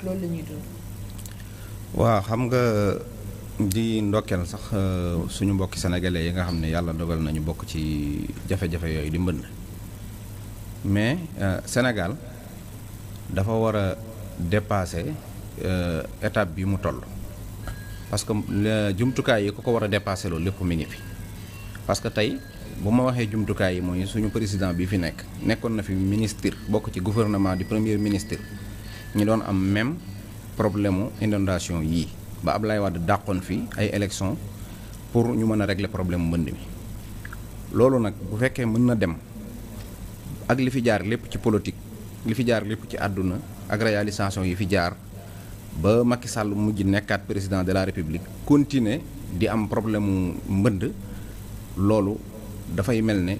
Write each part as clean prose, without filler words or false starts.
loolu la ñuy dund. waaw xam nga di ndokkeel sax suñu mbokki sénégalais yi nga xam ne yàlla dogal nañu bokk ci jafe-jafe yooyu di mbënn mais Sénégal dafa war a dépasser étape bi mu toll parce que jumtukaay yi ko war a dépasser loolu lépp mi ngi fi parce que tey bu ma waxee jumtukaay yi mooy suñu président bi fi nekkoon na fi ministre bokk ci gouvernement du premier ministre ñi doon am même problème mu inondation yii ba Ablaye Wade dàqoon fi ay élection pour ñu mën a régler problème mbënd mi loolu nag bu fekkee mën na dem ak li fi jaar lépp ci politique li fi jaar lépp ci àdduna ak réalisation yi fi jaar ba Macky Sall mujj nekkaat président de la République continuer di am problème mu mbënd loolu dafay mel ne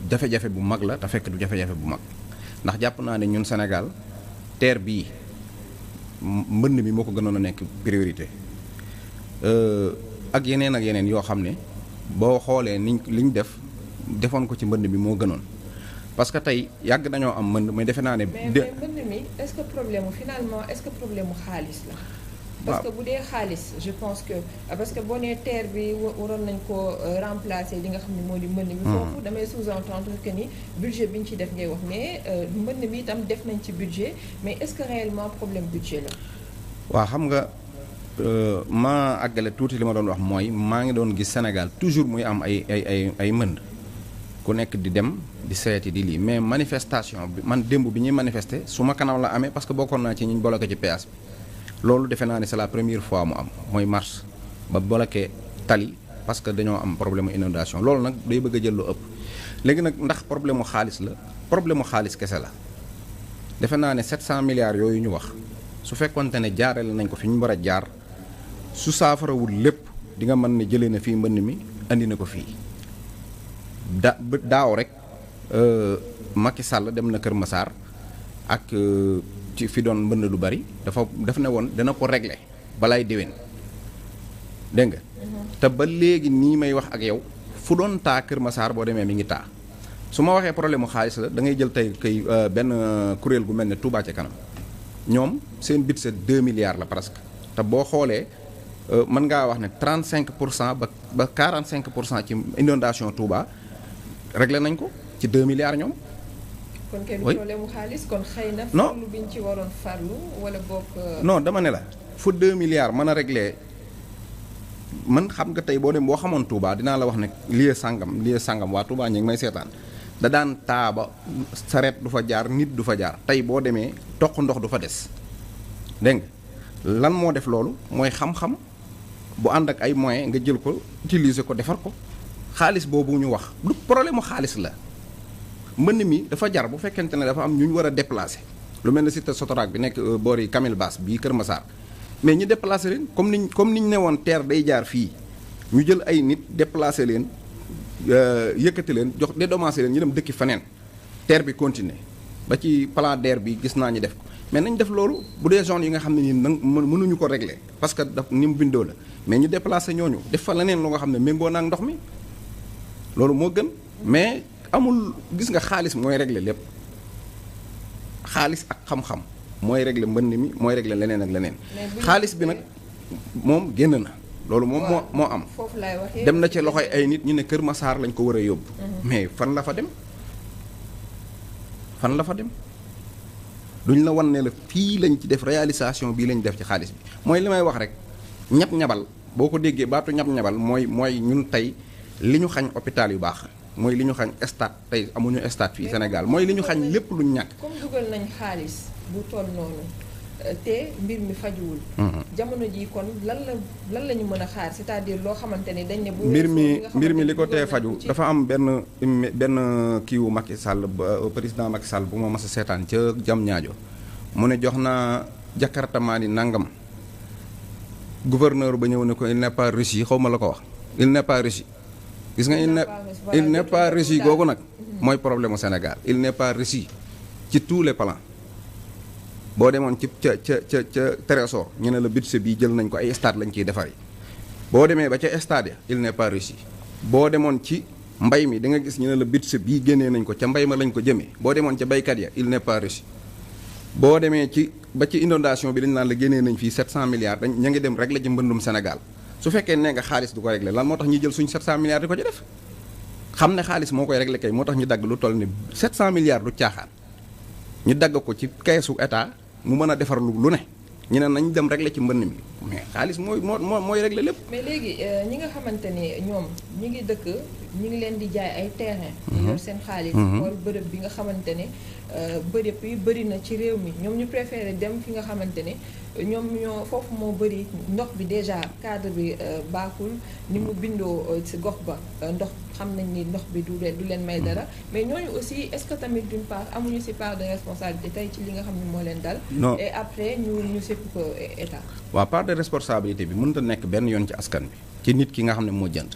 jafe-jafe bu mag la te fekk du jafe-jafe bu mag ndax jàpp naa ne ñun Sénégal terre bii mbënd mi moo ko gënoon a nekk priorité ak yeneen yoo xam ne boo xoolee liñ defoon ko ci mbënd mi moo gënoon parce que tey yàgg nañoo am mbënd mais defe naa ne. mais mbënd mi est-ce que problème mu xaalis la. parce que bu dee xaalis je pense que parce que boo nee terre bi waroon nañ ko remplacer li nga xam ne moo di mbënd mi. foofu damay sous-entendre que ni budget bi ñu ci def ngay wax mais mbënd mi itam def nañ ci budget mais est-ce que réellement problème budget la. waaw xam nga ma àggale tuuti li ma doon wax mooy maa ngi doon gis Sénégal toujours muy am ay mbënd ku nekk di dem di seeti di lii mais manifestation bi man démb bi ñuy manifester su ma kanam la amee parce que bokkoon naa ci ñi ñu bloqué ci péage bi. loolu defe naa ne c'est la première fois mu am mooy marche ba bloqué tali parce que dañoo am problème inondation loolu nag day bëgg a jël lu ëpp léegi nag ndax problème mu xaalis la problème mu xaalis kese la defe naa ne 700 milliards yooyu ñu wax su fekkonte ne jaarale nañ ko fi ñu war a jaar su saafarawul lépp di nga mën ne jëlee na fii mbënn mi andi na ko fii daaw rek Macky Sall dem na Kër Massar ak ci fi doon mbënd lu bari daf ne woon dana ko régler balaay déwén dégg nga te ba léegi nii may wax ak yow fu doon taa Kër Massar boo demee mi ngi taa su ma waxee problème mu xaalis la da ngay jël tey kay benn kuréel gu mel ne Touba ca kanam ñoom seen budget 2 milliards la presque te boo xoolee mën ngaa wax ne 35% ba 45% ci inondation Touba réglé nañ ko ci 2 milliards ñoom. kon kenn problème mu xaalis kon xëy na. non farlu bi ñu ci waroon farlu wala boog. non dama ne la fu 2 milliards mën a réglé man xam nga tey boo xamoon Touba dinaa la wax ne lieu sangam waa Touba ñu ngi may seetaan da daan taaba sareet du fa jaar nit du fa jaar tey boo demee toq ndox du fa des dégg nga lan moo def loolu mooy xam-xam bu ànd ak ay moyens nga jël ko utiliser ko defar ko xaalis boobu ñu wax du problème mu xaalis la. mbënn mi dafa jar bu fekkente ne dafa am ñu war a déplacer lu mel ne cité Sotorac bi nekk boori Camille Basse bii Kër Massar mais ñu déplacer leen comme niñ ne woon terre day jaar fii ñu jël ay nit déplacer leen yëkkati leen jox dédommager leen ñu dem dëkki feneen terre bi continuer ba ci plan d'air bi gis naa ñu def ko mais nañ def loolu bu dee zone yi nga xam ne nii nag mënuñu ko régler parce que daf ni mu bindoo la mais ñu déplacer ñooñu def fa leneen lu nga xam ne méngoo na ak ndox mi loolu moo gën mais. amul gis nga xaalis mooy régler lépp xaalis ak xam-xam mooy régler mbënn mi mooy régler leneen ak leneen xaalis bi nag moom génn na loolu moom moo am dem na ci loxoy ay nit ñu ne Kër Massar lañ ko war a yóbbu mais fan la fa dem duñ la wan ne la fii lañ ci def réalisation bii lañ def ci xaalis bi mooy li may wax rek ñab-ñabal boo ko déggee baatu ñab-ñabal mooy ñun tey li ñu xañ hôpital yu baax mooy li ñu xañ stade tey amuñu stade fii Sénégal mooy li ñu xañ lépp luñ ñàkk. comme dugal nañ xaalis bu toll noonu te mbir mi fajuwul. jamono ji kon lan la ñu mën a xaar c'est-à-dire loo xamante ne dañ ne. bu mbir mi li ko tee faju dafa am benn kiiwu Macky Sall président Macky Sall bu ma mas a seetaan ca jam ñaajo mu ne jox naa jakartamaan yi nangam gouverneur ba ñëw ne ko il n'est pas riche xaw ma la ko wax il n'est pas riche. gis nga il n'est pas riche googu nag mooy problème mu Sénégal il n'est pas riche ci tous les plans boo demoon ci ca Trésor ñu ne la budget bi jël nañ ko ay stade lañ ciy defar yi boo demee ba ca stade ya il n'est pas riche boo demoon ci mbay mi da nga gis ñu ne la budget bii génnee nañ ko ca mbay ma lañ ko jëmee boo demoon ca baykat ya il n'est pas riche boo demee ci ba ci inondation bi dañ naan la génnee nañ fii 700 milliards dañ ña ngi dem régler ci mbëndum Sénégal su fekkee nee nga xaalis du ko régler lan moo tax ñu jël suñ 700 milliards di ko ci def xam ne xaalis moo koy régler kay moo tax ñu dagg lu toll ni 700 milliards du caaxaan ñu dagg ko ci keesu état mu mën a defar lu ne ñu ne nañ dem régler ci mbënn mi mais xaalis mooy régler lépp. mais léegi ñi nga xamante ni ñoom ñi ngi dëkk ñi ngi leen di jaay ay terrain. yor seen xaalis. xool bërëb bi nga xamante ne bërëb yi bëri na ci réew mi ñoom ñu préféré dem fi nga xamante ne ñoom ñoo foofu moo bëri ndox bi déjà cadre bi baaxul ni mu bindoo ci gox ba ndox xam nañ ni ndox bi du leen may dara mais ñooñu aussi est-ce que tamit d'une part amuñu ci part de responsabilité tey ci li nga xam ne moo leen dal. non et après ñu sépp ko état. waaw part de responsabilité bi mënut a nekk benn yoon ci askan bi ci nit ki nga xam ne moo jënd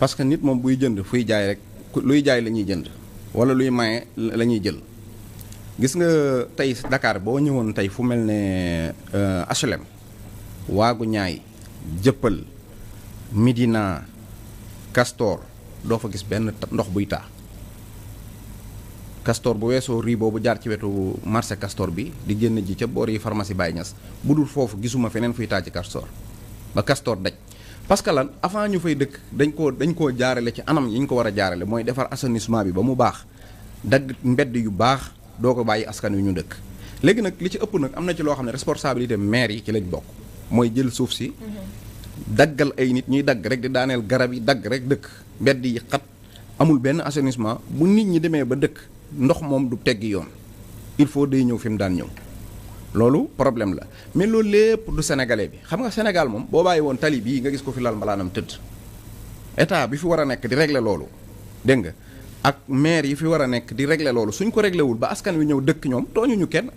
parce que nit moom buy jënd fuy jaay rek luy jaay la ñuy jënd wala luy maye la ñuy jël gis nga tey Dakar boo ñëwoon tey fu mel ne HLM waagu ñaay jëppal Médina Castor doo fa gis benn ndox buy taa Castor bu weesoo rii boobu jaar ci wetu marché Castor bi di génn ji ca boor yi pharmacie Baye Niass bu dul foofu gisuma feneen fuy taa ci Castor ba Castor daj parce que lan avant ñu fay dëkk dañ koo jaarale ci anam yi ñu ko war a jaarale mooy defar assainissement bi ba mu baax dagg mbedd yu baax doo ko bàyyi askan wi ñu dëkk léegi nag li ci ëpp nag am na ci loo xam ne responsabilité maire yi ci lañ bokk mooy jël suuf si daggal ay nit ñuy dagg rek di daaneel garab yi dagg rek dëkk mbedd yi xat amul benn assainissement bu nit ñi demee ba dëkk ndox moom du teggi yoon il faut day ñëw fi mu daan ñëw loolu problème la mais loolu lépp du sénégalais bi xam nga Sénégal moom boo bàyyi woon tali bii nga gis ko fi lal mbalaanam tëdd état bi fi war a nekk di régler loolu dégg nga ak maire yi fi war a nekk di régler loolu suñ ko réglé wul ba askan wi ñëw dëkk ñoom tooñuñu kenn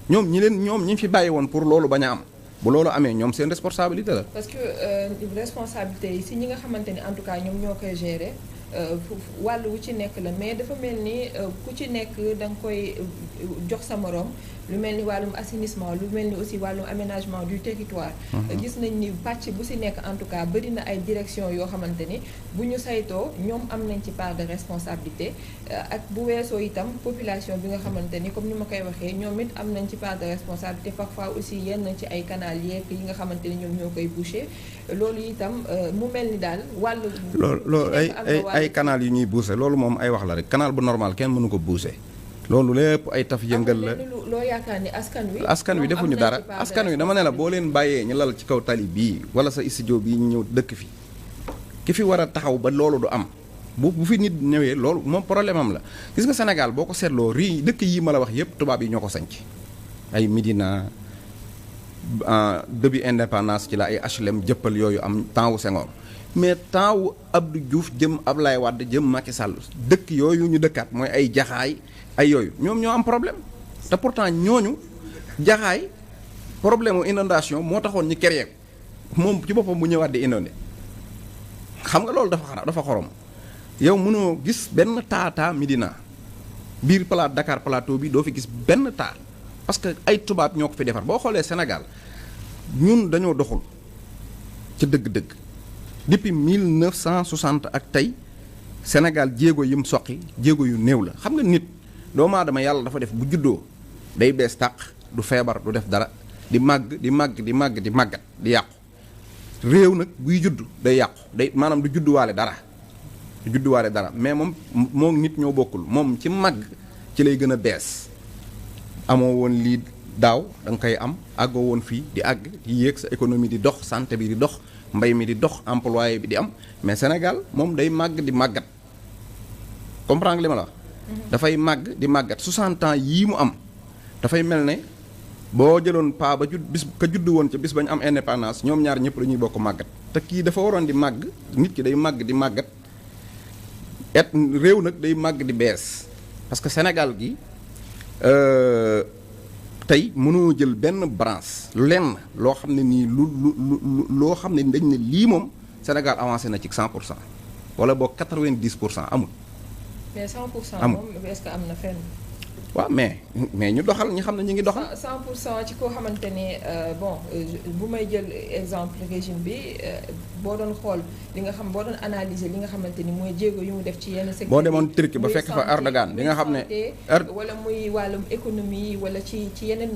ñoom ñi fi bàyyi woon pour loolu bañ a am bu loolu amee ñoom seen responsabilité la. parce que responsabilité yi si ñi nga xamante ni en tout cas ñoom ñoo koy gérer wàll wu ci nekk la mais dafa mel ni ku ci nekk da nga koy jox sa morom lu mel ni wàllum assainissement lu mel ni aussi wàllum aménagement du territoire. gis nañ ni pàcc bu si nekk en tout cas bëri na ay direction yoo xamante ni bu ñu saytoo ñoom am nañ ci part de responsabilité ak bu weesoo itam population bi nga xamante ni comme ni ma koy waxee ñoom it am nañ ci part de responsabilité parfois aussi yenn ci ay canal yeeg yi nga xamante ni ñoom ñoo koy boucher loolu itam mu mel ni daal wàllu. loolu ay canal yu ñuy boucher loolu moom ay wax la rek canal bu normal kenn mënu ko boucher. loolu lépp ay taf yëngal la loo yaakaar ni askan wi defuñu dara askan wi dama ne la boo leen bàyyee ñu lal ci kaw tali bii wala sa studio bii ñu ñëw dëkk fi ki fi war a taxaw ba loolu du am bu fi nit ñëwee loolu moom problème am la gis nga Sénégal boo ko seetloo dëkk yi ma la wax yépp tubaab yi ñoo ko sanc ay Médina début indépendance ci la ay HLM jëppal yooyu am temps wu Senghor mais temps wu Abdou Diouf jëm Ablaye Wade jëm Macky Sall dëkk yooyu ñu dëkkaat mooy ay jaxaay ay yooyu ñoom ñoo am problème te pourtant ñooñu jaxaay problème mu inondation moo taxoon ñu créé ko moom ci boppam bu ñëwaat di inondé xam nga loolu dafa xorom yow mënoo gis benn taa Médina biir Dakar Plateau bi doo fi gis benn taa parce que ay tubaab ñoo ko fi defar boo xoolee Sénégal ñun dañoo doxul ci dëgg-dëgg depuis 1960 ak tey Sénégal jéego yim soqi jéego yu néew la xam nga nit doomu aadama yàlla dafa def bu juddoo day bees tàq du feebar du def dara di màgg di màggat di yàqu réew nag buy judd day yàqu day maanaam du judduwaale dara mais moom nit ñoo bokkul moom ci màgg ci lay gën a bees amoo woon lii daaw da nga koy am àggoo woon fii di àgg di yéeg sa économie di dox santé bi di dox mbay mi di dox employé bi di am mais Sénégal moom day màgg di màggat comprendre li ma la wax dafay màgg di màggat 60 ans yii mu am dafay mel ne boo jëloon paa ba judd woon ca bis ba ñu am indépendance ñoom ñaar ñëpp dañuy bokk màggat te kii dafa waroon di màgg nit ki day màgg di màggat réew nag day màgg di bees parce que Sénégal gi tey mënoo jël benn branche lenn loo xam ne nii loo xam ne dañ ne lii moom Sénégal avancé na ci 100% wala boog 90% amul. mais 100% amul moom est-ce que am na fenn. waaw mais ñu doxal ñi xam ne ñu ngi doxal. 100% ci koo xamante ne bon bu may jël exemple régime bi boo doon xool li nga xam boo doon analyser li nga xamante ni mooy jéego yu mu def ci yenn secteur boo demoon Turquie ba fekk fa Erdogan di nga xam ne wala muy wàllum économie wala ci yeneen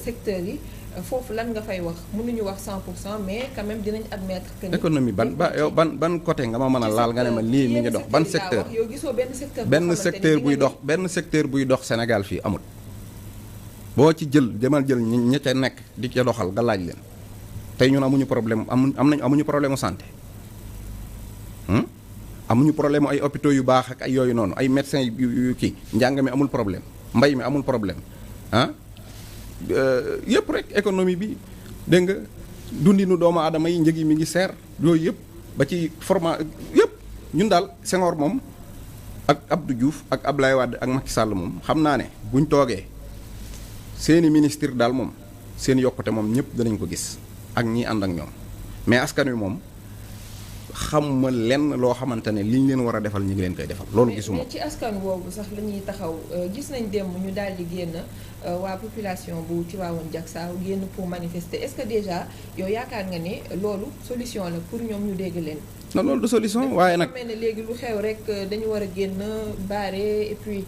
secteurs yi foofu lan nga fay wax mënuñu wax 100% mais quand même dinañ admettre que économie ban côté nga ma mën a laal nga ne ma lii mi ngi dox ban secteur yow gisoo benn secteur buy dox Sénégal fii amul boo ci demal jël ña ca nekk di ca doxal nga laaj leen tey ñun amuñu problème amuñu problème santé amuñu problème ay hôpitaux yu baax ak ay yooyu noonu ay médecins yu kii njàng mi amul problème mbay mi amul problème yëpp rek économie bi dégg nga dundinu doomu aadama yi njëg yi mi ngi seer yooyu yëpp ba ci yëpp ñun daal Senghor moom ak Abdou Diouf ak Abdoulaye Wade ak Macky Sall moom xam naa ne buñ toogee seeni ministre daal moom seen yokkute moom ñëpp danañ ko gis ak ñi ànd ak ñoom mais askan wi moom xamuma lenn loo xamante ne liñ leen war a defal ñu ngi leen koy defal loolu gisuma. mais ci askan boobu sax la ñuy taxaw gis nañ démb ñu daal di génn waa population bu Tivaouane Diacksao génn pour manifester est-ce que déjà yow yaakaar nga ne loolu solution la pour ñoom ñu dégg leen. non loolu du solution waaye nag mel ne léegi lu xew rek dañu war a génn barrer et puis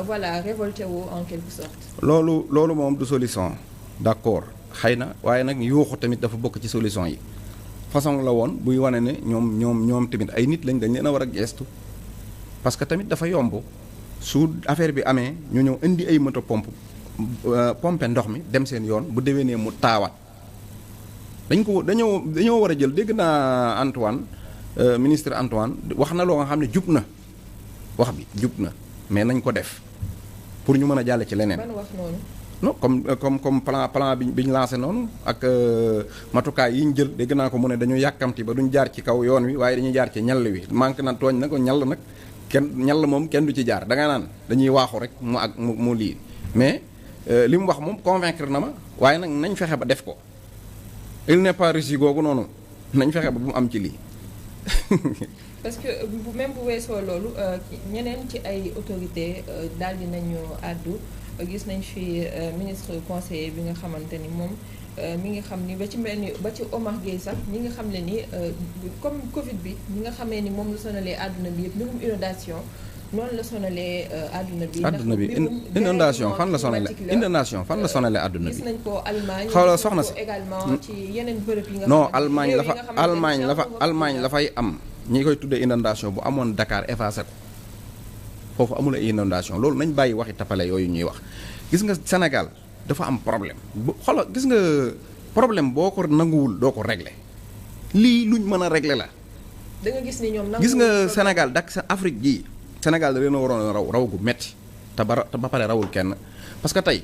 voilà révolter wu en quelque sorte. loolu moom du solution d'accord xëy na waaye nag yuuxu tamit dafa bokk ci solution yi. façon la woon buy wane ne ñoom tamit ay nit lañ dañ leen a war a gestu parce que tamit dafa yomb su affaire bi amee ñu ñëw indi ay moto pompe ndox mi dem seen yoon bu déwénee mu taawaat dañoo war a jël dégg naa Antoine ministre Antoine wax na loo nga xam ne jub na wax bi jub na mais nañ ko def pour ñu mën a jàll ci leneen. ban wax noonu. non comme plan bi ñu lancé noonu ak matukaay yi ñu jël dégg naa ko mu ne dañu yàkkamti ba duñ jaar ci kaw yoon wi waaye dañuy jaar ci ñall wi manque na tooñ na ko ñall nag ñall moom kenn du ci jaar da nga naan dañuy waaxu rek mu lii mais li mu wax moom convaincre na ma waaye nag nañ fexe ba def ko il n'est pas réussi googu noonu nañ fexe ba bu mu am ci lii. parce que même bu weesoo loolu ñeneen ci ay autorités daal di nañu àddu. gis nañ fi ministre conseiller bi nga xamante ni moom mi ngi xam ni ba ci mel ni ba ci Omar Gueye sax ñi nga xam ne ni comme Covid bi ñi nga xamee ni moom la sonalee àdduna bi yëpp mbirum inondation noonu la sonalee àdduna bi. àdduna bi inondation fan la sonalee inondation fan la sonalee àdduna bi. gis nañ ko Allemagne. xawla soxna si également ci yeneen bërëb yi nga. non Allemagne la fay am ñi koy tuddee inondation bu amoon Dakar effacé ko. foofu amul ay inondation loolu nañ bàyyi waxi tapale yooyu ñuy wax gis nga Sénégal dafa am problème bu xoolal gis nga problème boo ko nanguwul doo ko régler lii luñ mën a régler la. da nga gis ni ñoom gis nga Sénégal dak sa Afrique gii Sénégal da leen a waroon a raw gu metti te ba pare rawul kenn parce que tey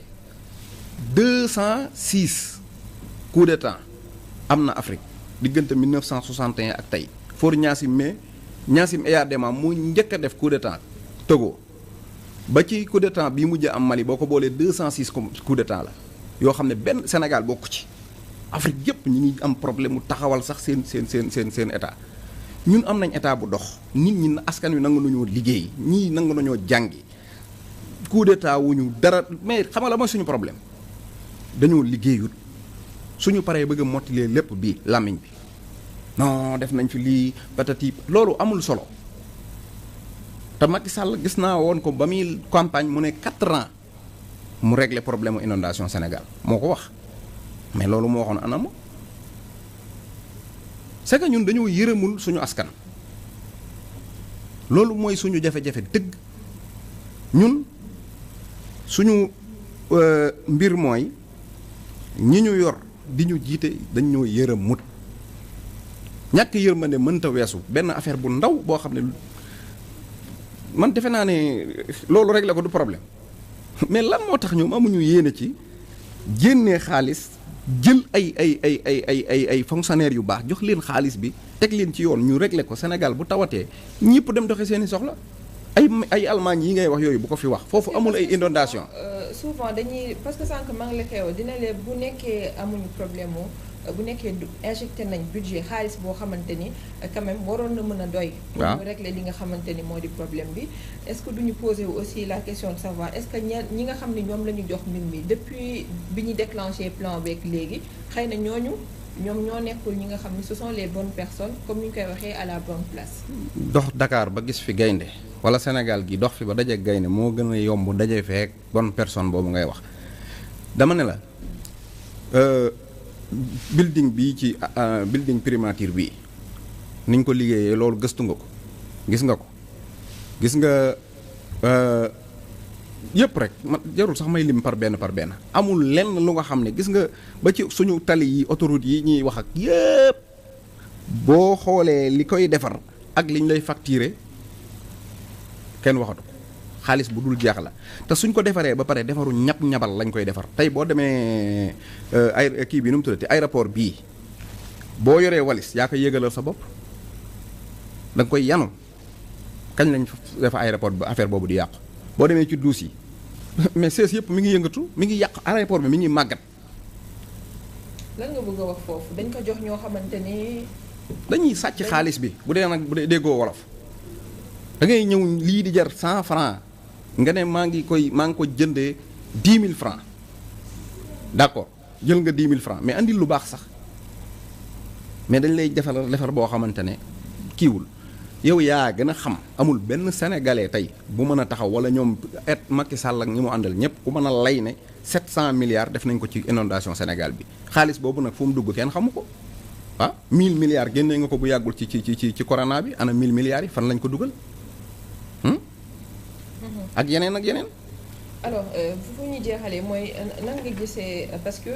206 coup d'état am na Afrique diggante 1961 ak tey Faure Gnassingbé Eyadema moo njëkk a def coup d'état Togo ba ci coup d'état bii mujj am Mali boo ko boolee 206 coup d'état la yoo xam ne benn Sénégal bokku ci Afrique yëpp ñi ngi am problème mu taxawal sax seen état ñun am nañ état bu dox nit ñi askan wi nangu nañoo liggéey ñii nangu nañoo jàngi coup d'état wuñu dara mais xam nga la mooy suñu problème dañoo liggéeyut suñu paree bëgg a mottilee lépp bii làmmiñ bi non def nañ fi lii patati loolu amul solo. te Macky Sall gis naa woon ko ba muy campagne mu ne 4 ans mu régler problème mu inondation Sénégal moo ko wax mais loolu moo waxoon anam c'est que ñun dañoo yërëmul suñu askan loolu mooy suñu jafe-jafe dëgg ñun suñu mbir mooy ñi ñu yor di ñu jiite dañ ñoo yërëmut ñàkk yërmande mënta weesu benn affaire bu ndaw boo xam ne man defe naa ne loolu rek la ko du problème mais lan moo tax ñoom amuñu yéene ci génnee xaalis jël ay fonctionnaires yu baax jox leen xaalis bi teg leen ci yoon ñu régler ko Sénégal bu tawatee ñëpp dem doxe seeni soxla ay Allemagne yi ngay wax yooyu bu ko fi wax foofu amul ay inondation souvent dañuy parce que sànq maa ngi la xew dina leen bu nekkee amuñu problème mu bu nekkee injecté nañ budget xaalis boo xamante ni quand même waroon na mën a doy. pour ñu régler li nga xamante ni moo di problème bi. est-ce que duñu poser aussi la question de savoir est-ce que ñi nga xam ne ñoom la ñu jox mbir mi depuis bi ñu déclenché plan beeg léegi xëy na ñoom ñoo nekkul ñi nga xam ne ce sont les bonnes personnes comme ni ñu koy waxee à la bonne place. dox Dakar ba gis fi gaynde wala Sénégal gi dox fi ba dajeeg gaynde moo gën a yomb daje feek bonne personne boobu ngay wax dama ne la building bii ci building primature bii niñ ko liggéeyee loolu gëstu nga ko gis nga yëpp rek man jarul sax may lim par benn amul lenn lu nga xam ne gis nga ba ci suñu tali yi autoroute yi ñuy wax ak yëpp boo xoolee li koy defar ak liñ lay facturer kenn waxatu ko xaalis bu dul jeex la te suñ ko defaree ba pare defaru ñabal lañ koy defar tey boo demee ay kii bi nu mu tuddati aéroport bii boo yoree walis yaa koy yëgalal sa bopp da nga koy yanu kañ lañ defa aéroport bi affaire boobu di yàqu boo demee ci duus yi mais sees yëpp mi ngi yëngatu mi ngi yàq aéroport bi mi ngi màggat. lan nga bëgg a wax foofu dañ ko jox ñoo xamante ni. dañuy sàcc xaalis bi bu dee déggoo wolof da ngay ñëw lii di jar 100 francs nga ne maa ngi ko jëndee 10 000 francs d'accord jël nga 10 000 francs mais andil lu baax sax mais dañ lay defar boo xamante ne kiiwul. yow yaa gën a xam amul benn sénégalais tey bu mën a taxaw wala ñoom Macky Sall ak ñi mu àndal ñëpp ku mën a lay ne 700 milliards def nañ ko ci inondation Sénégal bi xaalis boobu nag fu mu dugg kenn xamu ko 1000 milliards génnee nga ko bu yàggul ci corona bi ana 1000 milliards yi fan lañ ko dugal ak yeneen. alors fu ñu jeexalee mooy nan nga gisee parce que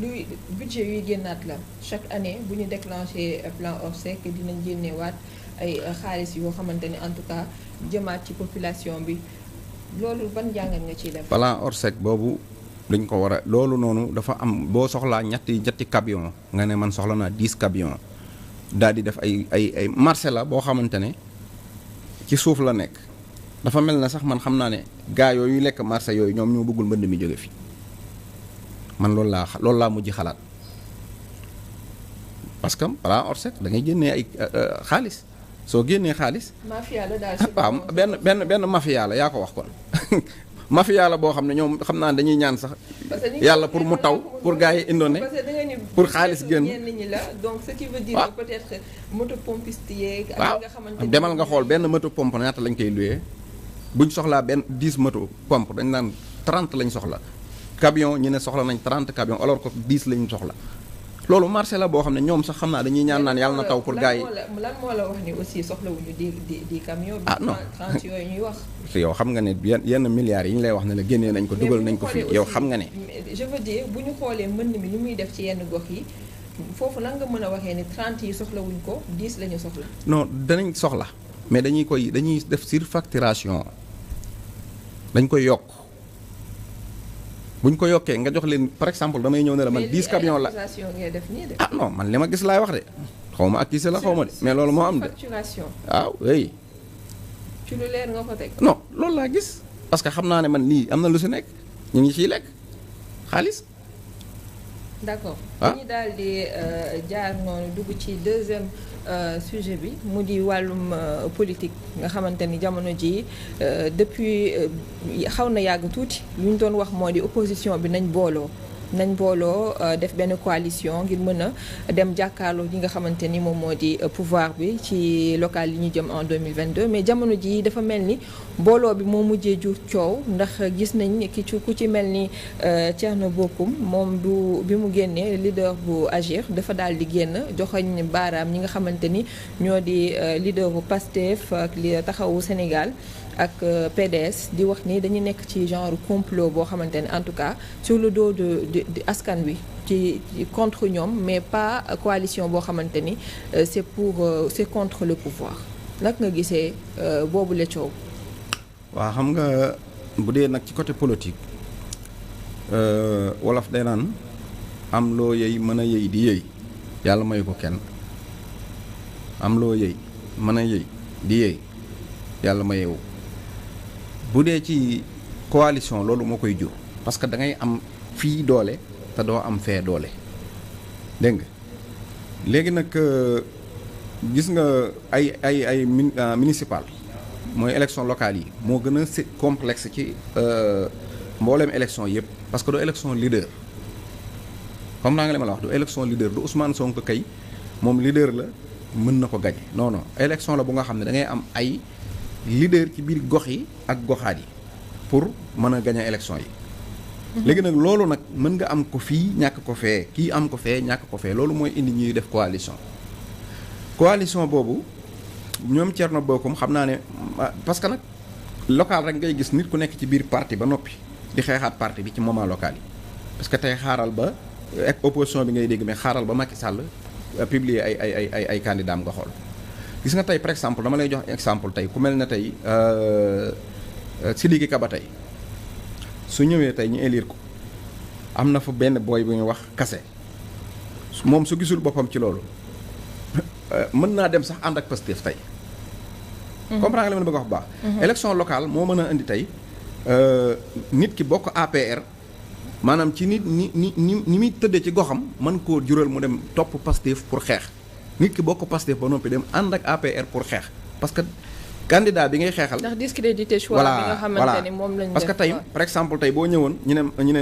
luy budget yuy génnaat la chaque année bu ñu déclenché plan Orsec dinañ génneewaat ay xaalis yoo xamante ni en tout cas jëmaat ci population bi loolu ban jàngat nga ciy def. plan Orsec boobu dañ ko war a loolu noonu dafa am boo soxlaa ñetti camion nga ne man soxla naa 10 camion daal di def ay marché la boo xamante ne ci suuf la nekk dafa mel na sax man xam naa ne gaa yooyu lekk marché yooyu ñoom ñoo bëggul mbënd mi jóge fi man loolu laa mujj xalaat parce que plan Orsec da ngay génnee ay xaalis. soo génnee xaalis. mafia la daal waaw benn mafia la yaa ko wax kon mafia la boo xam ne ñoom xam naa dañuy ñaan sax. yàlla pour mu taw pour gars yi indoone pour xaalis génn. ñi la donc ce qui veut dire peut-être moto pompiste yeeg. waaw demal nga xool benn moto pompe ñaata lañ koy loué buñ soxlaa benn 10 moto pompe dañ naan 30 lañ soxla camion ñu ne soxla nañ 30 camion alors que 10 lañ soxla. loolu marché la boo xam ne ñoom sax xam naa dañuy ñaan naan yàlla na taw pour gars yi. lan moo la wax ni aussi soxlawuñu di camion. Non 30 yooyu ñuy wax. yow xam nga ne yenn milliards yi ñu lay wax ne la génnee nañ ko dugal nañ ko fii yow xam nga ne. je veux dire bu ñu xoolee mbënd mi ni muy def ci yenn gox yi foofu lan nga mën a waxee ni 30 yi soxlawuñ ko 10 la ñu soxla. non danañ soxla mais dañuy def surfacturation dañ koy yokk. bu ñu ko yokkee nga jox leen par exemple damay ñëw ne la man 10 camions la non man li ma gis laay wax de xaw ma accusé la xaw ma de mais loolu moo am de waaw oui. ci lu leer nga ko teg. non loolu laa gis parce que xam naa ne man lii am na lu si nekk ñu ngi ciy lekk xaalis. d'accord dañu daal di jaar noonu dugg ci deuxième sujet bi mu di wàllum politique nga xamante ni jamono ji depuis xaw na yàgg tuuti lu ñu doon wax moo di opposition bi nañ booloo def benn coalition ngir mën a dem jàkkaarloo yi nga xamante ni moom moo di pouvoir bi ci local yi ñu jëm en 2022 mais jamono ji dafa mel ni booloo bi moo mujjee jur coow ndax gis nañ ku ci mel ni Thierno Bocoum moom bi mu génnee leader bu Agir dafa daal di génn joxoñ baaraam ñi nga xamante ni ñoo di leader bu Pastef ak li taxawu Sénégal ak PDS di wax ni dañu nekk ci genre complot boo xamante ne en tout cas sur le dos de askan wi ci contre ñoom mais pas coalition boo xamante ni c'est contre le pouvoir nag nga gisee boobu la coow. waaw xam nga bu dee nag ci côté politique wolof day naan am loo yëy mën a yëy di yëy yàlla mayu ko kenn am loo yëy mën a yëy di yëy yàlla mayewu bu dee ci coalition loolu moo koy jur parce que da ngay am fii doole te doo am fee doole dégg nga léegi nag gis nga ay municipal mooy élection locale yi moo gën a complexe ci mbooleem élection yëpp parce que du élection leader comme naa nga li ma la wax du élection leader du Ousmane Sonko kay moom leader la mën na ko gañe non non élection la bu nga xam ne da ngay am ay leader ci biir gox yi ak goxaat yi pour mën a gañe élection yi léegi nag loolu nag mën nga am ko fii ñàkk ko fee kii am ko fee ñàkk ko fee loolu mooy indi ñuy def coalition boobu ñoom Thierno Bocoum xam naa ne parce que nag local rek ngay gis nit ku nekk ci biir parti ba noppi di xeexaat parti bi ci moment local yi parce que tey xaaral ba ak opposition bi ngay dégg mais xaaral ba Macky Sall publier ay candidats am nga xool gis nga tey par exemple dama lay jox exemple tey ku mel ne tey Sidiki Kaba tey su ñëwee tey ñu élire ko am na fa benn booy bu ñuy wax kase moom su gisul boppam ci loolu mën naa dem sax ànd ak Pastef tey. comprendre nga li ma bëgg a wax bu baax. élection locale moo mën a indi tey nit ki bokk APR maanaam ci nit ni muy tëddee ci goxam mën koo jural mu dem topp Pastef pour xeex nit ki bokk Pastef ba noppi dem ànd ak APR pour xeex parce que. candidat bi ngay xeexal ndax discrédité choix bi nga xamante ni moom lañ def parce que tey par exemple tey boo ñëwoon ñu ne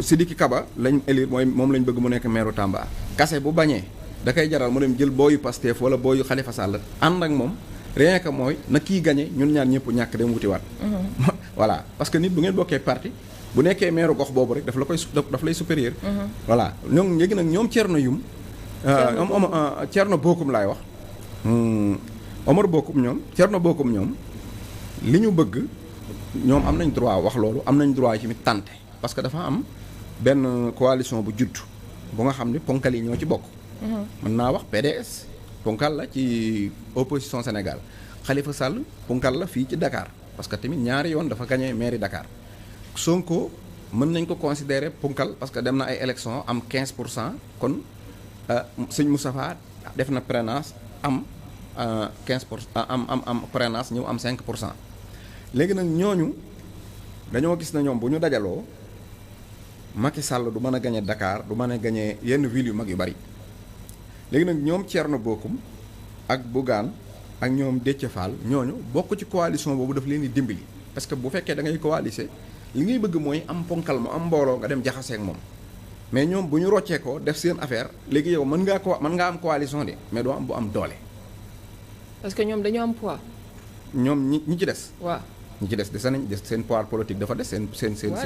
Sidiki Kaba lañ élire moom lañ bëgg mu nekk maire Tamba kase bu bañee da koy jaral mu dem jël booyu Pastef wala booyu Khalifa Sall ànd ak moom rien que mooy na kii gagné ñun ñaar ñëpp ñàkk dem wutiwaat voilà parce que nit bu ngeen bokkee parti bu nekkee maire gox boobu rek daf lay supérieur voilà ñoom léegi nag ñoom Thierno Bocoum laay wax Omar Bocoum ñoom Thierno Bocoum ñoom li ñu bëgg ñoom am nañ droit wax loolu am nañ droit ci mi tànte parce que dafa am benn coalition bu judd bu nga xam ne ponkal yi ñoo ci bokk mën naa wax PDS ponkal la ci opposition Sénégal Khalifa Sall ponkal la fii ci Dakar parce que tamit ñaari yoon dafa gagné mairie Dakar Sonko mën nañ ko considérer ponkal parce que dem na ay élection am 15% kon sëñ Moustapha def na prénance am 15% am prénance ñëw am 5% léegi nag ñooñu dañoo gis na ñoom bu ñu dajaloo Macky Sall du mën a gañe Dakar du mën a gañe yenn villes yu mag yu bari léegi nag ñoom Thierno Bocoum ak Bougane ak ñoom Déthié Fall ñooñu bokk ci coalition boobu daf leen di dimbali parce que bu fekkee da ngay coaliser li ngay bëgg mooy am ponkal mu am mbooloo nga dem jaxasee ak moom mais ñoom bu ñu roccee ko def seen affaire léegi yow mën ngaa am coalition de mais doo am bu am doole. parce que ñoom dañoo am poids. ñoom ñi ci des. waaw ñi ci des seen poids politique dafa des seen.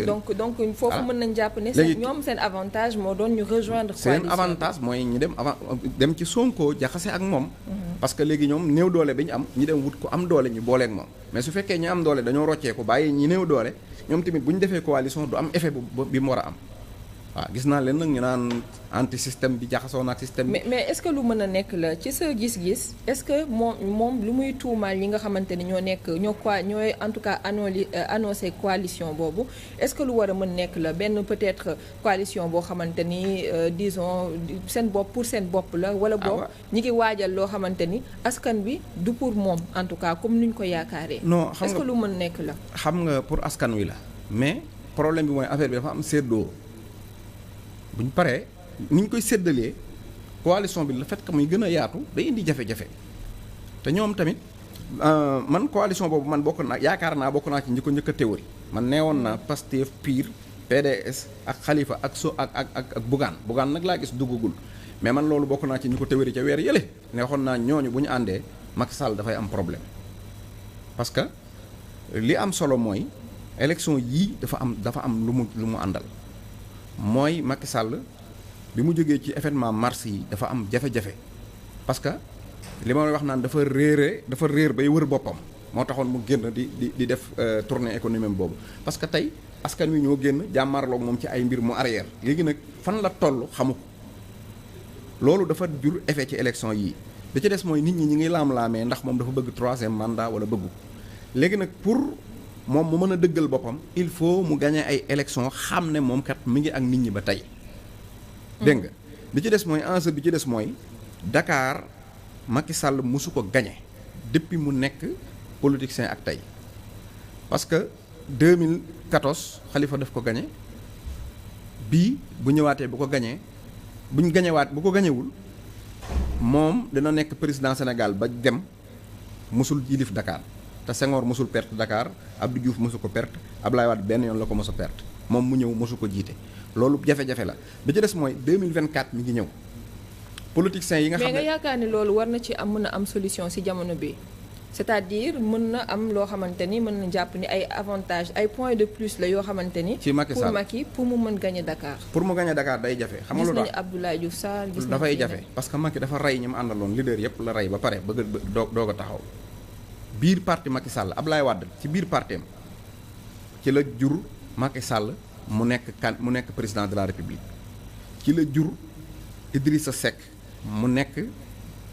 donc foofu mën nañ jàpp ne. ñoom seen avantage moo doon ñu rejoindre. coalition seen avantage mooy ñu dem ci Sonko jaxase ak moom. parce que léegi ñoom néew doole bi ñu am ñu dem wut ko am doole ñu booleeg moom. mais su fekkee ñi am doole dañoo roccee ko bàyyi ñi néew doole ñoom tamit bu ñu defee coalition du am effet bi mu war a am. waaw gis naa leen nag ñu naan anti système bi jaxasoo na ak système bi. mais est-ce que lu mën a nekk la ci sa gis-gis est-ce que moom lu muy tuumaal ñi nga xamante ni ñooy en tout cas annoncé coalition boobu est-ce que lu war a mën nekk la benn peut-être coalition boo xamante ni disons seen bopp pour seen bopp la. wala boog ñi ngi waajal loo xamante ni askan bi du pour moom en tout cas comme ni ñu ko yaakaaree. non xam nga est-ce que lu mën nekk la. xam nga pour askan wi la mais problème bi mooy affaire bi dafa am séddoo. bu ñu paree ni ñu koy séddalee coalition bi le fait que muy gën a yaatu day indi jafe-jafe te ñoom tamit man coalition boobu man bokk naa ci njëkk a théorie man neewoon naa Pastef PUR PDS ak Khalifa ak Bougane nag laa gis duggagul mais man loolu bokk naa ci ñu ko théorie ca weer yële neexoon naa ñooñu bu ñu àndee Macky Sall dafay am problème parce que li am solo mooy élection yii dafa am lu mu àndal. mooy Macky Sall bi mu jógee ci événement mars yi dafa am jafe-jafe parce que li ma wax naan dafa réer bay wër boppam moo taxoon mu génn di def tournée économique boobu parce que tey askan wi ñoo génn jàmmarloog moom ci ay mbir mu arrière léegi nag fan la toll xamu ko loolu dafa jur effet ci élection yii da ci des mooy nit ñi ngi laam-laamee ndax moom dafa bëgg 3e mandat wala bëggu léegi nag pour moom mu mën a dëggal boppam il faut mu gagné ay élection xam ne moom kat mi ngi ak nit ñi ba tey dégg nga li ci des mooy enjeu bi ci des mooy Dakar Macky Sall mosu ko gagné depuis mu nekk politicien ak tey parce que 2014 Khalifa daf ko gagné bii bu ñëwaatee bu ko gagné bu ñu gañewaat bu ko gañewul moom dina nekk président Sénégal ba dem mosul yilif Dakar te Senghor mosul perte Dakar Abdou Diouf mosu ko perte Ablaye Wade benn yoon la ko mos a perte moom mu ñëw mosu ko jiite loolu jafe-jafe la bi ci des mooy 2024 mi ngi ñëw politiciens yi nga xam ne mais nga yaakaar ni loolu war na ci am mën a am solution ci jamono bi c'est-à-dire mën na am loo xamante ni mën na jàpp ni ay avantages ay points de plus la yoo xamante ni. ci Macky Sall pour Macky pour mu mën gagner Dakar. pour mu gagner Dakar day jafe. xam nga lu tax gis nañu Abdoulaye Diouf Sarr gis nañu dafay jafe parce que Macky dafa rey ñi mu àndaloon leader yëpp la rey ba pare bëgg doog a taxaw biir parti Macky Sall Abdoulaye Wade ci biir parteem ci la jur Macky Sall mu nekk président de la République ci la jur Idrissa Seck mu nekk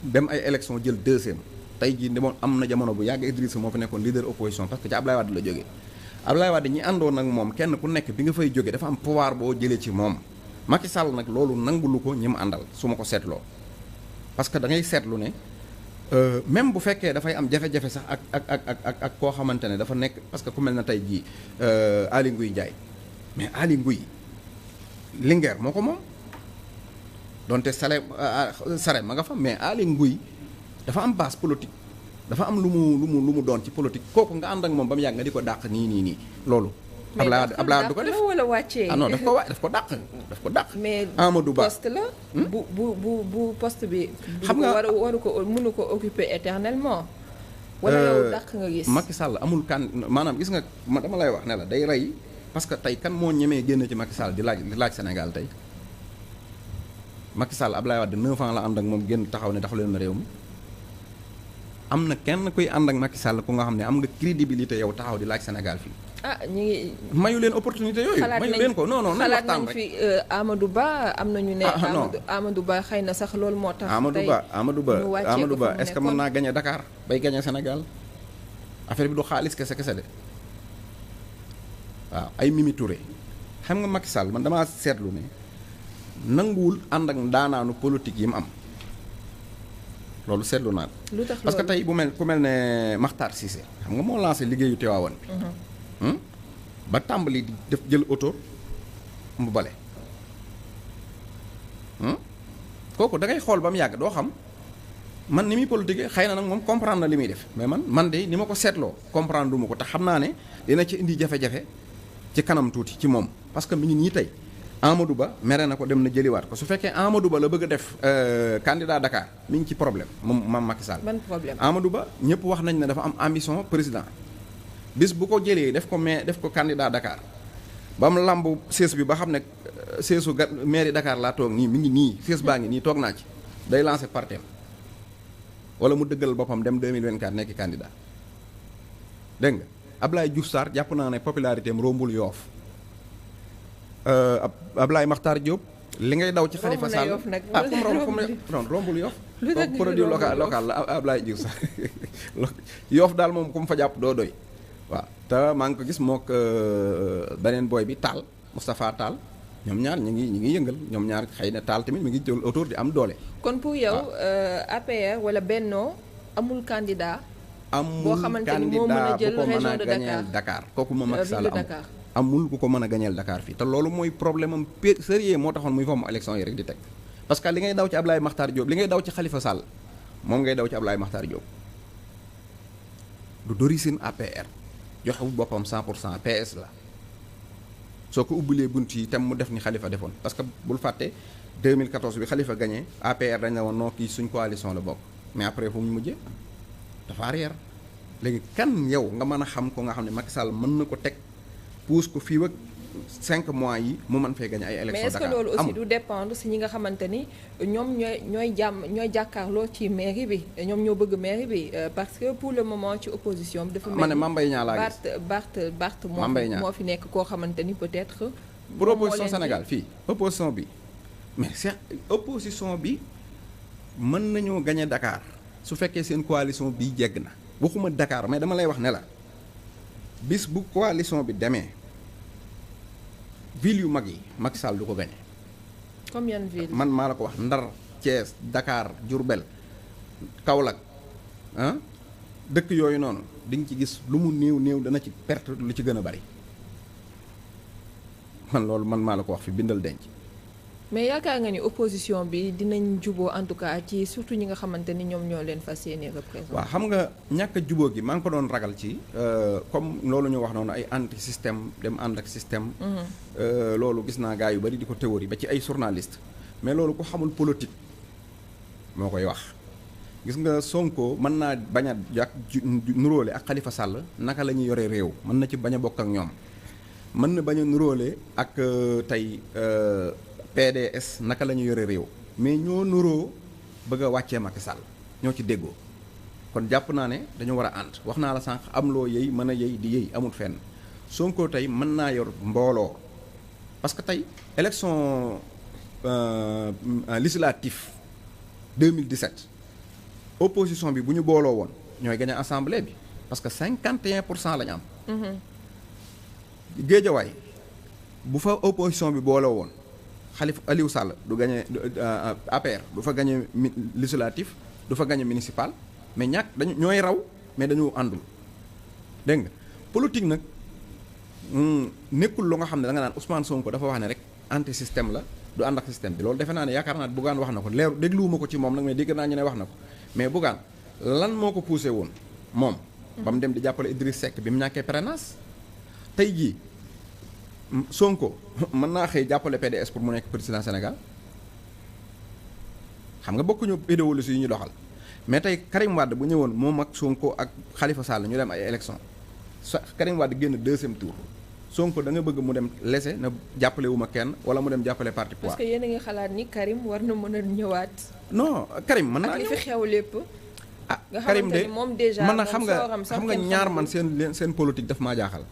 dem ay élection jël deuxième. tey jii demoon am na jamono bu yàgg Idrissa moo fi nekkoon leader opposition parce que ci Ablaye Wade la jógee Ablaye Wade ñi àndoon ak moom kenn ku nekk bi nga fay jógee dafa am pouvoir boo jëlee ci moom Macky Sall nag loolu nangulu ko ñi mu àndal su ma ko seetloo parce que da ngay seetlu ne même bu fekkee dafay am jafe-jafe sax ak koo xamante ne dafa nekk parce que ku mel na tey jii Aly Ngouille Ndiaye mais Aly Ngouille Linguère moo ko moom donte sare ma nga fa mais Aly Ngouille dafa am base politique dafa am lu mu doon ci politique kooku nga ànd ak moom ba mu yàgg nga di ko dàq nii loolu. Ablaye Wade du ko def wala wàccee. ah non daf ko dàq. mais Amadou Ba poste la. bu poste bi. xam nga waru ko mënu ko occuper éternellement. wala yow dàq nga gis. Macky Sall amul maanaam gis nga dama lay wax ne la day rey parce que tey kan moo ñemee génn ci Macky Sall di laaj Sénégal tey Macky Sall Ablaye Wade 9 ans la ànd ak moom génn taxaw ne taxaw leen na réew mi. am na kenn kuy ànd ak Macky Sall ku nga xam ne am nga crédibilité yow taxaw di laaj Sénégal fii. ñu ngi. mayu leen opportunité yooyu. mayu leen ko non xalaat nañ fi Amadou Ba am nañu ne. Amadou Ba xëy na sax loolu moo tax. tey Amadou Ba est-ce que mën naa gagner Dakar bay gagner Sénégal affaire bi du xaalis kese de waaw ay Mimi Touré xam nga Macky Sall man damaa seetlu ne nanguwul ànd ak ndaanaanu politique yi mu am. loolu seetlu naa lu tax parce que tey ku mel ne Makhtar Cissé xam nga moo lancé liggéeyu Tivaouane bi ba tàmbali di def jël oto mu bale kooku da ngay xool ba mu yàgg doo xam man ni muy politique xëy na nag moom comprendre na li muy def mais man de ni ma ko seetloo comprendre du ma ko te xam naa ne dina ci indi jafe-jafe ci kanam tuuti ci moom parce que mi ngi nii tey Amadou Ba mere na ko dem na jëliwaat ko su fekkee Amadou Ba la bëgg a def candidat Dakar mi ngi ci problème moom Macky Sall. ban problème Amadou Ba ñëpp wax nañ ne dafa am ambition président bis bu ko jëlee def ko candidat Dakar ba mu lamb sées bi ba xam ne séesu mairie Dakar laa toog nii mi ngi nii sées baa ngi nii toog naa ci day lancer partem wala mu dëggal boppam dem 2024 nekk candidat dégg nga Ablaye Diouf Sarr jàpp naa ne popularité am rombul Yoff Ablaye Makhtar Diop li ngay daw ci Khalifa Sall rombul Yoff produit local la Ablaye Diouf Sarr Yoff daal moom ku mu fa jàpp doo doy waaw te maa ngi ko gis mook beneen booy bi Tall Moustapha Tall ñoom ñaar ñu ngi yëngal ñoom ñaar xëy na Tall tamit mi ngi jël autour di am doole. kon pour yow APR wala Benno amul candidat boo xamante ni moo mën a jël région de Dakar kooku moom Macky Sall Dakar amul ku ko mën a gañeel Dakar fii te loolu mooy problème am sérieux moo taxoon muy fomm élection yi rek di teg parce que li ngay daw ci Ablaye Makhtar Diop li ngay daw ci Khalifa Sall moom ngay daw ci Ablaye Makhtar Diop du d'origine APR joxewul boppam 100% PS la soo ko ubbilee bunt yi tam mu def ni Khalifa defoon parce que bul fàtte 2014 bi Khalifa gagné APR dañ la woon noo kii suñ coalition la bokk mais après fu mu mujjee dafa arrière léegi kan yow nga mën a xam ko nga xam ne Macky Sall mën na ko teg pousse ko fii ak 5 mois yi mu mën fee gagné ay élections. mais est-ce que loolu aussi du dépendre si ñi nga xamante ni ñoom ñooy jàkkaarloo ci mairie bi ñoom ñoo bëgg mairie bi parce que pour le moment ci opposition bi. dafa mel ni Mame Mbaye Niang laa gis Barth moo fi nekk koo xamante ni peut-être. pour opposition Sénégal fii opposition bi mais c'est opposition bi mën nañoo gagné Dakar su fekkee seen coalition bii jegg na waxuma Dakar mais dama lay wax ne la. bis bu coalition bi demee ville yu mag yi Macky Sall du ko gagné. comme yan ville man maa la ko wax Ndar Thiès Dakar Diourbel Kaolack dëkk yooyu noonu di nga ci gis lu mu néew dana ci perte lu ci gën a bari man loolu man maa la ko wax fi bindal denc mais yaakaar nga ni opposition bi dinañ juboo en tout cas ci surtout ñi nga xamante ni ñoom ñoo leen fas yéene représenté. waaw xam nga ñàkk a juboo gi maa ngi ko doon ragal ci comme loolu ñu wax noonu ay anti système dem ànd ak système. loolu gis naa gars yu bari di ko théorie ba ci ay journaliste mais loolu ko xamul politique moo koy wax. gis nga Sonko mën naa bañ a jàkk nuróole ak Khalifa Sall naka la ñuy yore réew mën na ci bañ a bokk ak ñoom mën na bañ a nuróole ak tey PDS naka la ñuy yore réew mais ñoo nuroo bëgg a wàccee Macky Sall ñoo ci déggoo kon jàpp naa ne dañu war a ànd wax naa la sànq am loo yëy mën a yëy di yëy amul fenn Sonko tey mën naa yor mbooloo parce que tey élection législative 2017 opposition bi bu ñu booloo woon ñooy gagné assemblée bi parce que 51% la ñu am. Géejawaay bu fa opposition bi booloo woon Khalifa Aliou Sall du gagné APR du fa gagné législatif du fa gagné municipal mais dañu ñooy raw mais dañu àndul dégg nga politique nag nekkul lu nga xam ne da nga naan Ousmane Sonko dafa wax ne rek anti système la du ànd ak système bi loolu defe naa ne yaakaar naa Bougane wax na ko leer dégluwuma ko ci moom nag mais dégg naa ñu ne wax na ko mais Bougane lan moo ko poussé woon moom. ba mu dem di jàppale Idriss Seck bi mu ñàkkee parrainage tey jii Sonko mën naa xëy jàppale PDS pour mu nekk président Sénégal xam nga bokkuñu idéologie yi ñu doxal mais tey Karim Wade bu ñëwoon moom ak Sonko ak Khalifa Sall ñu dem ay élection Karim Wade génn deuxième tour Sonko da nga bëgg mu dem lese na jàppale wu ma kenn wala mu dem jàppale parti pouvoir. parce que yéen a ngi xalaat ni Karim war na mën a ñëwaat. non Karim mën naa ak li fi xew lépp. Karim de moom déjà man na xam nga ñaar man seen politique daf maa jaaxal.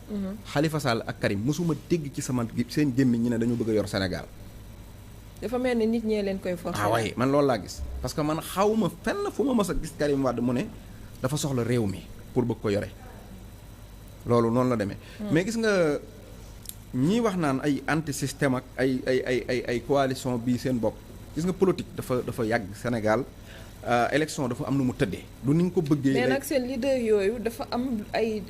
Khalifa Sall ak Karim mosuma dégg ci sama seen gémmiñ ñi ne dañu bëgg a yor Sénégal. dafa mel ni nit ñee leen koy forcer. waaye man loolu laa gis parce que man xawma fenn fu ma mës a gis Karim Wade mu ne dafa soxla réew mi pour bëgg ko yore loolu noonu la demee. mais gis nga ñii wax naan ay anti système ak ay coalition bii seen bopp gis nga politique dafa yàgg Sénégal. élection dafa am nu mu tëddee du ni nga ko bëggee. mais nag seen leader yooyu dafa am ay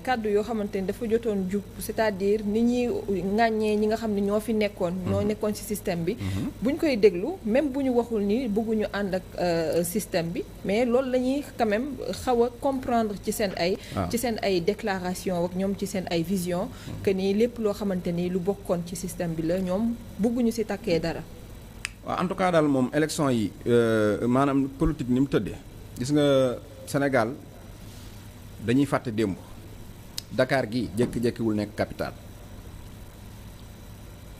kàddu yoo xamante ni dafa jotoon jub c'est-à-dire ni ñuy ŋàññee ñi nga xam ne ñoo fi nekkoon. ñoo nekkoon ci système bi. bu ñu koy déglu même bu ñu waxul ni bëgguñu ànd ak système bi mais loolu la ñuy quand même xaw a comprendre ci seen ay. ci seen ay déclaration ak ñoom ci seen ay vision que ni lépp loo xamante ni lu bokkoon ci système bi la ñoom bëgguñu ci takkee dara. waaw en tout cas daal moom élection yi maanaam politique ni mu tëddee gis nga Sénégal dañuy fàtte démb Dakar gi jékki-jékkiwul nekk capitale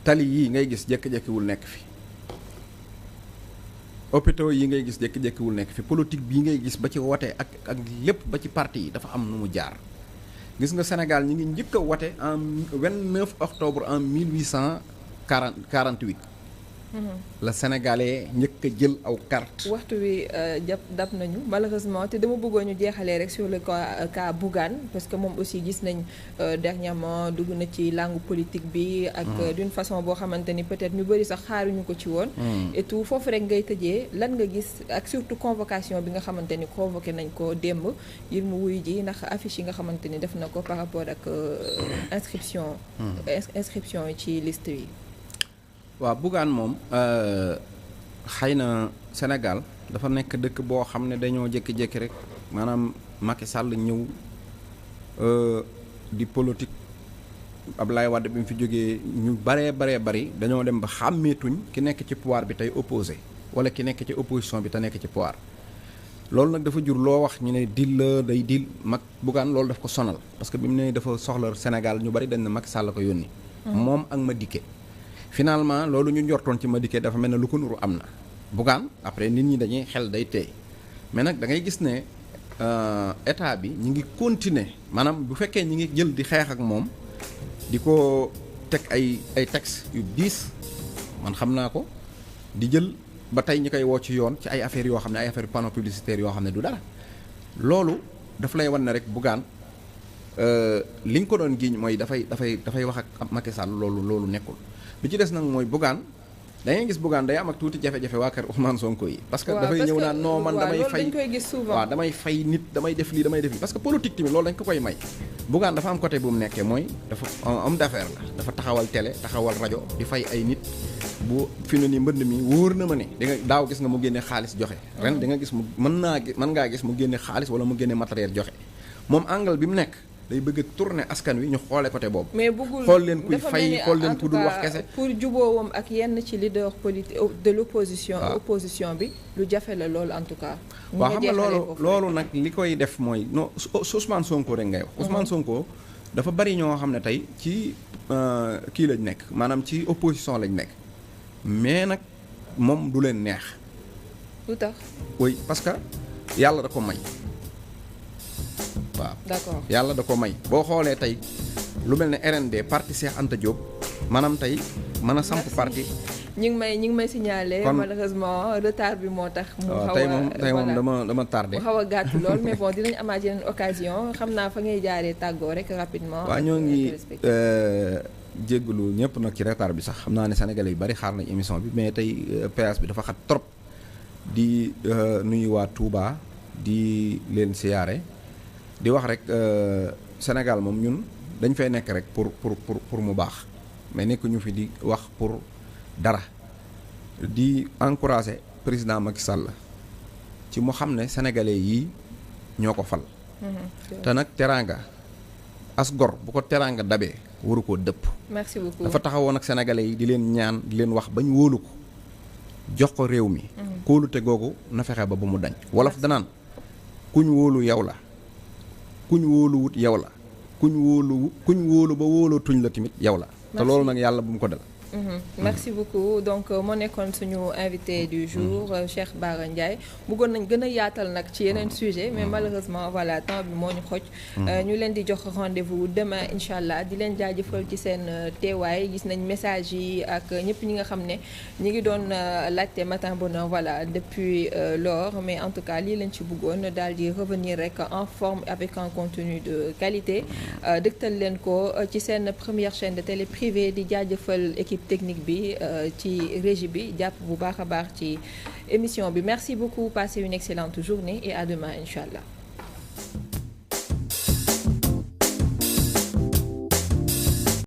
tali yii ngay gis jékki-jékkiwul nekk fi hôpitaux yi ngay gis jékki-jékkiwul nekk fi politique bii ngay gis ba ci wote ak lépp ba ci parti yi dafa am nu mu jaar gis nga Sénégal ñi ngi njëkk a wote en 29 octobre en 1848 la Sénégalais njëkk a jël aw carte. waxtu wi dab nañu malheureusement te dama bëggoon ñu jeexalee rek sur le cas Bougane parce que moom aussi gis nañ dernièrement dugg na ci langue politique bi. ak d'une façon boo xamante ni peut-être ñu bëri sax xaaruñu ko ci woon. et tout foofu rek ngay tëjee lan nga gis ak surtout convocation bi nga xamante ni convoqué nañ ko démb ngir mu wuyu ji ndax affiche yi nga xamante ni def na ko par rapport ak inscription yi ci liste yi. waaw Bougane moom xëy na Sénégal dafa nekk dëkk boo xam ne dañoo jékki-jékki rek maanaam Macky Sall ñëw di politique Abdoulaye Wade bi mu fi jógee ñu bari dañoo dem ba xàmmeetuñ ki nekk ci pouvoir bi tey opposé wala ki nekk ci opposition bi te nekk ci pouvoir loolu nag dafa jur loo wax ñu ne dil la day dil Bougane loolu daf ko sonal parce que bi mu ne dafa soxla Sénégal ñu bari dañ ne Macky Sall ko yónni moom ak Madické finalement loolu ñu njortoon ci Madické dafa mel ne lu ko nuru am na Bougane après nit ñi dañuy xel day teey mais nag da ngay gis ne état bi ñi ngi continuer maanaam bu fekkee ñi ngi jël di xeex ak moom di ko teg ay textes yu diis man xam naa ko di jël ba tey ñi koy woo ci yoon ci ay affaires yoo xam ne ay affaires panneau publicitaire yoo xam ne du dara loolu daf lay wan ne rek Bougane li nga ko doon giiñ mooy dafay wax ak Macky Sall loolu nekkul bi ci des nag mooy Bougane da ngay gis Bougane day am ak tuuti jafe-jafe waa kër Ousmane Sonko yi. parce que dafay ñëw naan non man damay fay waaw damay fay nit damay def lii parce que politique tamit loolu dañ ko koy may. Bougane dafa am côté bu mu nekkee mooy dafa homme d'affaires la dafa taxawal télé taxawal rajo di fay ay nit bu fi ne nii mbënd mi wóor na ma ne di nga daaw gis nga mu génne xaalis joxe. ren di nga gis mu mën ngaa gis mu génne xaalis wala mu génne matériel joxe moom angle bi mu nekk day bëgg a tourner askan wi ñu xoole côté boobu. mais bëggul xool leen kuy fay xool leen ku dul wax kese. pour jubóowam ak yenn ci leader politique de l'opposition. opposition bi lu jafe la loolu en tout cas. waaw xam nga loolu nag li koy def mooy non Ousmane Sonko rek ngay wax. Ousmane Sonko dafa bari ñoo xam ne tey ci kii lañ nekk maanaam ci opposition lañ nekk mais nag moom du leen neex. lu tax. oui parce que yàlla da ko may. waaw d'accord yàlla da ko may boo xoolee tey lu mel ne RND parti Cheikh Anta Diop maanaam tey mën a samp parti. ñi ngi may signaler malheureusement retard bi moo tax. mu xaw a tey moom dama tardé. mu xaw a gàtt lool mais bon dinañ amaat yeneen occasion xam naa fa ngay jaaree tàggoo rek rapidement. waaw ñoo ngi jéggalu ñëpp nag ci retard bi sax xam naa ne sénégalais yu bari xaar nañ émission bi mais tey péage bi dafa xat trop di nuyu waa Touba di leen siyaare. di wax rek Sénégal moom ñun dañ fay nekk rek pour mu baax mais nekk ñu fi di wax pour dara di encourager président Macky Sall ci mu xam ne sénégalais yii ñoo ko fal. te nag teraanga as gor bu ko teraanga dabee waru koo dëpp. merci beaucoup dafa taxawoon ak sénégalais yi di leen ñaan di leen wax bañ wóolu ko jox ko réew mi. kóolute googu na fexe ba mu dañ. wolof danaan kuñ wóolu yow la. kuñ wóoluwut yow la kuñ wóolu ba wóolootuñ la tamit yow la te loolu nag yàlla bu mu ko dal. merci beaucoup donc moo nekkoon suñu invité du jour Cheikh Bara Ndiaye bëggoon nañ gën a yaatal nag ci yeneen sujet mais malheureusement voilà temps bi moo ñu xoj ñu leen di jox rendez-vous demain incha allah di leen jaajëfal ci seen teewaay gis nañ message yi ak ñëpp ñi nga xam ne ñi ngi doon laajte matin bonheur voilà depuis lors mais en tout cas lii lañ ci bëggoon daal di revenir rek en forme avec un contenu de qualité dëgtal leen ko ci seen première chaîne de télé privée di jaajëfal équipe technique bi ci régie bi jàpp bu baax a baax ci émission bi merci beaucoup passez une excellente journée et à demain incha allah.